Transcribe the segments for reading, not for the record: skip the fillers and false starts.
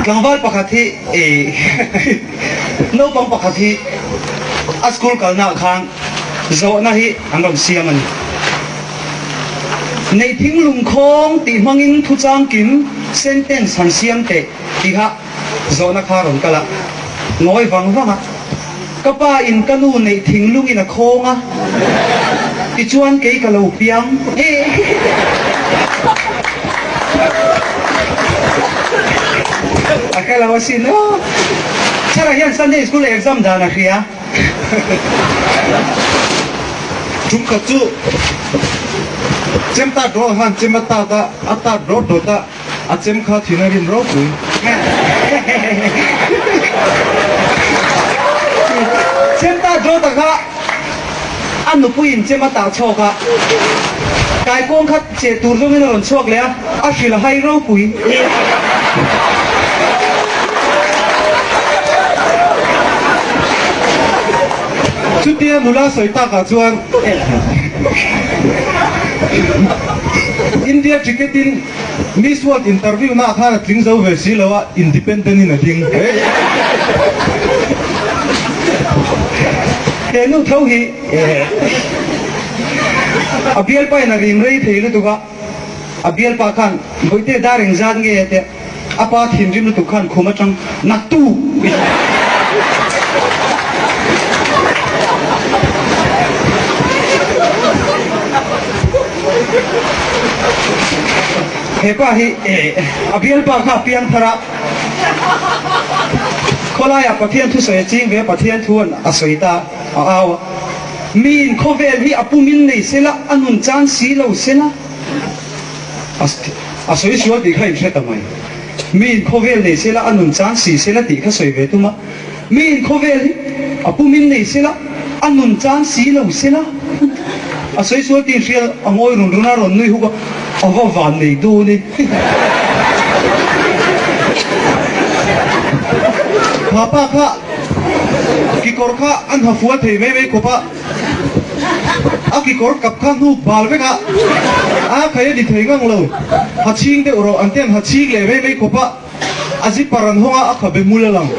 Tlangval pakhat hi naupang pakhat hi a school kalnaah khan zawhna hi an rawn siam a ni. Nei thinglung khawng tih hmangin thuchang kim sentence han siam teh tiha zawhna kha rawn kal a, ngawi vang vang a, Ka pa in ka nu neih thinglung in a khawng a, tichuan kei ka lo piang e. A hre lo asin aw. Chhara hian Sunday School exam dan a hria. Tum khat chu chem tat rawh khan chem a tat a, a tat rawt rawt a. A chem kha thin a rim ropui. Chem ta dawt a kha a nupui in chem a tah chhuak a, kaikuang kha che tur zawngin a rawn chhuak leh a, a hrilh a hai ropui. Chutia nula sawi takah chuan India ticket in Miss World interview na ah khan a tling zo ve si lo a, independent in a ding. He nu tho hi a bialpa in a rim rei thei lutuk a, a bialpa khan Bawihte dar engzat nge a tia, a pa thinrim lutuk khan khum atang naktu! He pa hi a bialpa kha a piang thar a, khawlaiah Pathian thusawi a ching ve a, Pathian thu a sawi ta a au a, Miin khawvel hi a pumin nei sela, a nun chan si lo sela, a sawi sual tih kha inhre ta mai. Miin khawvel nei sela, a nun chan si sela tih kha sawi ve tum a. Miin khawvel hi a pumin nei sela, a nun chan si lo sela. A sawi sual tih hrial a ngawi run run a, rawn nui huk a, a va van nei dawn e. Kha pa kha kikawr kha an ha fual thei mai mai khawp a, a kikawr kap kha hnuk bal vek a, a khai a ni thei ngang lo, ha chhing deuh rawh an tiang ha chhing leh mai mai khawp a. A zipper an hawng a, a khabe hmul a lang.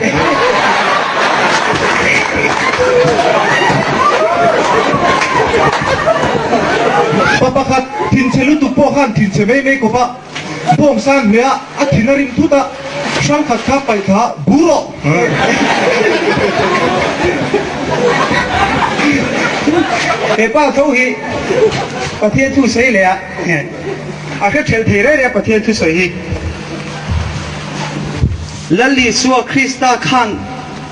Pa pakhat thinchhe lutuk pawh khan thinchhe mai mai kawp a, bawng san hmeh a, a thin a rim thut a, hrang khat kha paih thla a, Bu rawh! He pa tho hi Pathian thu sawi leh a, a hre thelh thei reng reng a Pathian thu sawi hi. Lal Isua Krista khan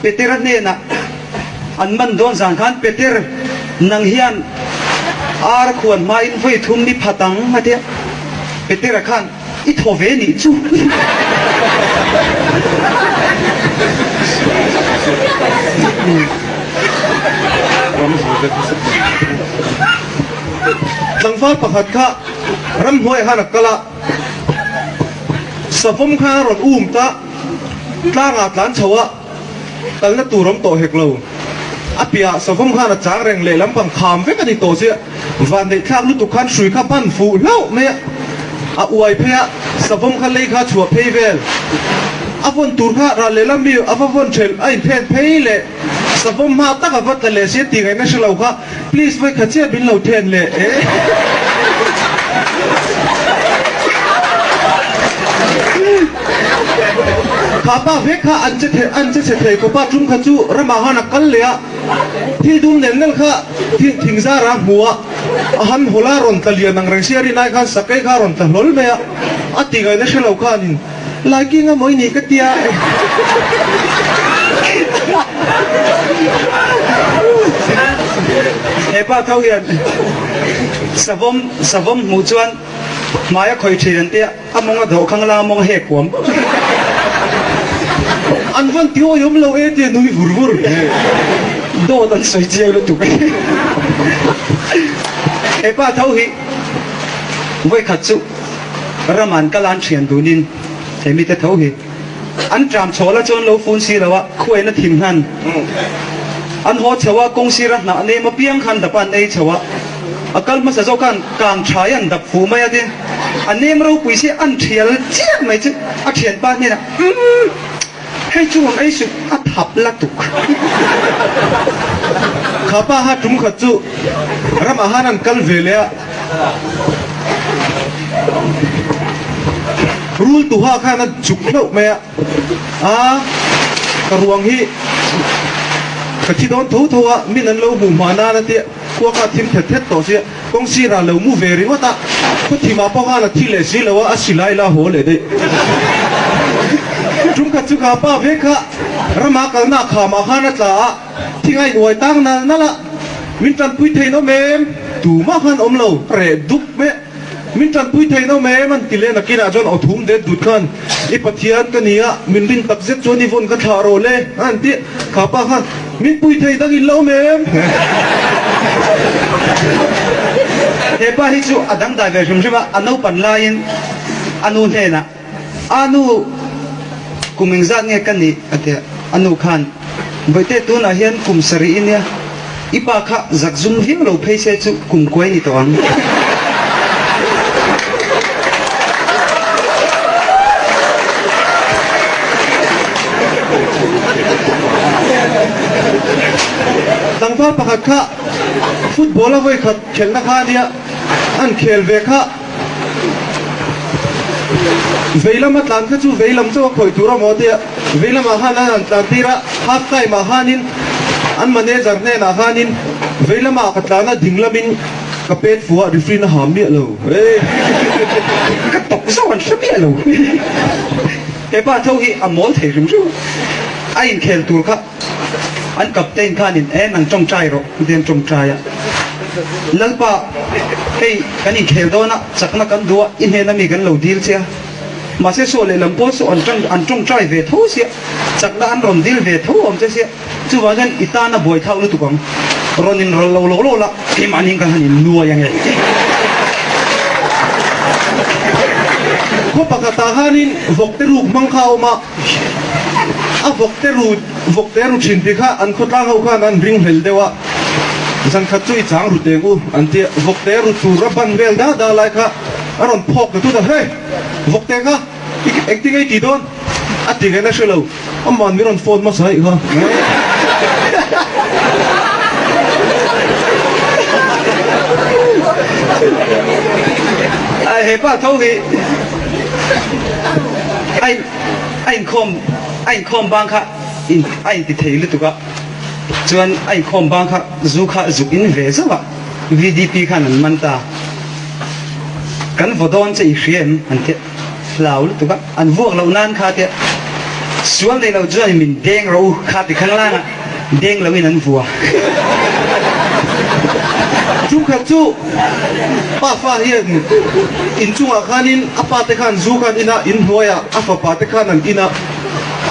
Petera hnenah an man dawn zan khan, Peter, nang hian ar khuan hmain vawi thum i phat ang, a ti a. Petera khan, I thaw ve nih chu. Tlangval pakhat kha ramhnuaiah khan a kal a. Savawm kha a rawn um ta, tlangah tlan chho a, kalna tur awm tawh hek lo. A piahah savawm khan a chang reng leh lampang kham vek a ni tawh chiah. Vanneih thlak lutuk khan hrui kha ban fuh hlauh mai a, a uai phei a, savawm kha lei kha chhuah phei vel. A vawn tur kha ral lehlam mi a va vawn thelh a inphen phei leh savawm hma tak a va tla leh si a tih ngaihna hre lo kha Please vawi khat chiah min lo then leh e. Kha pa vek kha an che thei an che chhe thei khawp a, tum kha chu ramah khan a kal leh a, thil dum nel nel kha thing zar a hmu a, a han hawl a rawn tla lian ang reng sia rinai khan sakei kha a rawn tla hlawl mai a, a ti ngaihna hre lo khanin Laiking a mawi nih ka tia. He pa tho hian savawm savawm hmuh chuan hmai a khawih thin an tia, a mawng a dawh khang la a mawng a hek huam. An van ti awih awm lo e tia nui vur vur. Dawt an sawi chiang lutuk. He pa tho hi vawikhat chu. Rama'n ka lan thian dunin he mite tho hi an tram chho la chuan lo fun si lo a, khuain a thim hnan. An haw chho a, kawng sira hnah nem apiang khan dap a an ei chho a, a kal hmasa zawk khan kang thai an dap fuh mai a ti. A nem ropui si an thial chiah mai chu a thianpa hnenah, Umm, hei chu rawn ei suh, a thap la tuk. Kha pa kha tum khat chu ramah khan an kal ve leh a. Rul tuha khan a chuk hlauh mai a. A, ka ruang hi ka thi dawn tho tho a, min an lo hmuh hma nan a tia, khua kha a thim thet thet tawh sia, kawng sirah lo mu ve ringawt a, khaw thimah pawh khan a thi leh si lo a, a silai la haw leh daih. Tum khat chu kha pa vek kha rama kalna khamah khan a tla a, thing a inuai tang nal nal a, min tanpui thein awm em? Tumah khan awm lo, reh dup mai a. Min tanpui thei no mai em an ti leh nakinah chuan aw thum det dut khan i Pathian ka ni a, min rin tak zet chuan i vawn ka thlah rawh le a han ti a, kha pa khan min pui thei dang in lo awm em? He pa hi chu a dangdai ve hrim hrim a, a naupan laiin a nu hnenah A nu, kum engzat nge ka nih? a ti a. A nu khan, Bawihte tunah hian kum sarih i nia, i pa kha zak zum viau lo phei se chu kum kuai ni tawh ang. Tlangval pakhat kha football a vawikhat khelhna kha a nia, an khel ve kha. Veilam a tlan kha chu veilam chauh a khawih tur a maw tia veilamah khan an han tlan tir a, half time ah khanin an manager hnenah khanin veilamah ka tlan a dinglamin ka pet fuh a referee na ham miah lo e. Ka tawp zauh an hre miah lo. He pa tho hi a mawl thei hrim hrim a, a inkhel tur kha. An captain khanin e nang tawngtai rawh ti an tawngtai a, Lalpa hei kan inkhel dawn a, chakna kan duh a, i hnena mi kan lo dil che a, mahse saw lehlam pawl saw an tang an tawngtai ve tho sia, chakna an rawn dil ve tho awm che sia, chuvang chuan i tana buai thlak lutuk ang, rawn in rawlh lo lo lo la, keimahni kan han in nuai ange. Khaw pakhatah khanin vawkte ruk hmang kha a awm a. A vawkte ru vawkte ru thin tih kha an khawtlang ho khan an ring hlel deuh a, zan khat chu i chang ru teng u an ti a, vawkte ru tur a ban vel da da lai kha a rawn phawk ta tut a, hey vawkte kha i engtin nge i tih dawn? A ti ngaihna hre lo, aman min rawn phone hmasa aih kha. Hepa tho hi a in a inkhawm a inkhawm bang kha in a inti thei lutuk a chuan a inkhawm bang kha zu kha zuk in ve zauh a VDP khan an man ta kan vaw dawn che i hria em an ti hlau lutuk a an vuak loh nan kha tia sual nei lo chuan min deng rawh u kha ti khang lang a deng lo in an vua. Chungkhat chu Pa fa hian inchungah khanin a pa te khan zu khan in a, inhnuaiah a fapa te khan an in a,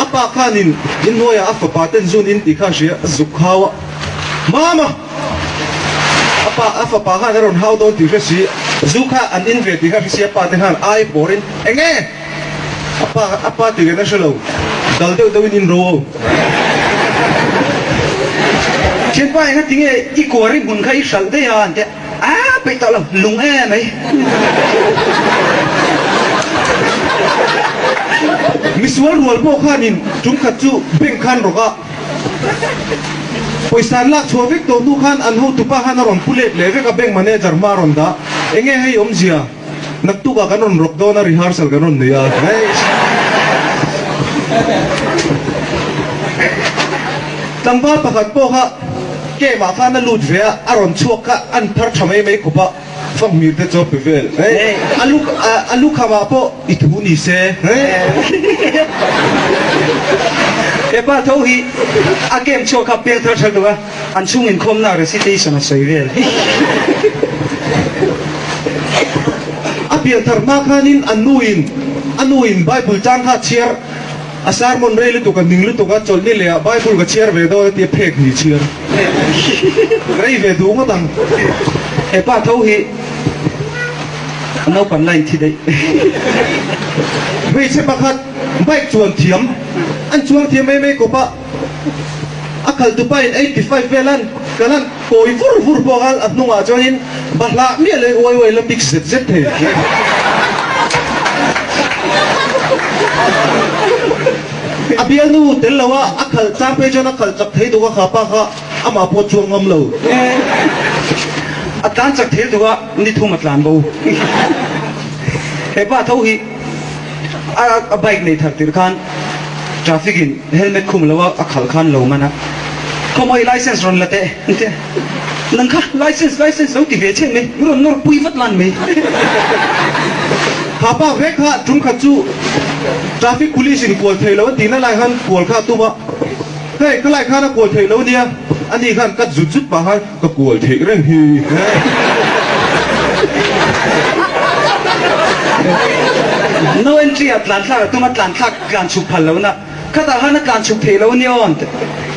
a pa khanin inhnuaiah a fapa ten zun in tih kha a hria, a zuk hau a, Mama! A pa, a fapa khan a rawn hau dawn tih hre si, zu kha an in ve tih kha hre si, a pa te khan ai pawrin, Enge? A pa, a pa tih reng a hre lo, dal deuh deuhin in ro ho. Thianpa enga tinge i kuari hmun kha i hralh daih a an ti a. A peih tawh lo, lung em mai. Misual rual pawh khanin tum khat chu bank khan rawk a, pawisa an lak chhuah vek tawh hnu khan an hotupa khan a rawn pu let leh vek a, bank manager hma a rawn dah. Enge hei awmzia? Naktukah kan rawn rawk dawn a, rehearsal kan rawn nei a. Tlangval pakhat pawh kha Game ah khan a lut ve a, a rawn chhuak kha an phar tha mai mai khawp a, fanghmir te chu a pe vel. A lu a lukham ah pawh i thu ni se. He pa tho hi a game chhuak kha piang thar thar duh a, an chhung inkhawmna recitation a sawi vel. A pian thar hma khanin a nuin a nuin Bible chang kha a chhiar. A sermon rei lutuk a ning lutuk a, chawlhni leh ah Bible ka chhiar ve dawn a tia phek ni chhiar rei ve duh ngawt ang. He pa tho hi a naupan line thi daih. Hmeichhe pakhat bike chuan thiam an chuang thiam mai mai kawp a, a khaltupa in 85 vel an kan han kawi vur vur pawh khan a hnungah chuanin bahlah miah leh uai uai la mix zet zet thei. A bialnu tel lo a, a khalh chang phei chuan a khalh chak thei duh a kha pa kha amah pawh chuang ngam lo. A tlan chak thei duh a, ni thum a tlan bo. He pa tho hi a bike nei thar tir khan traffic in helmet khum lo a a khalh khan lo man a, Khawmawi license rawn la teh an ti a. Nang kha license license lo ti ve chhen mai, min rawn nawr pui vat lan mai. Kha pa vek kha tum khat chu traffic police in kual thei lo a tihna lai khan kual kha a tum a, hei ka lai khan a kual theih lo nia, ani khan ka zut zut pah khan ka kual theih reng hi. No entry ah tlan thlak a tum a, tlan thlak tlan chhuk phal lohna. Khatah khan a tlan chhuk thei lo ania aw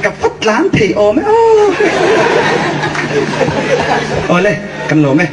ka va tlan thei awm e aw. Awle, kan lawm e.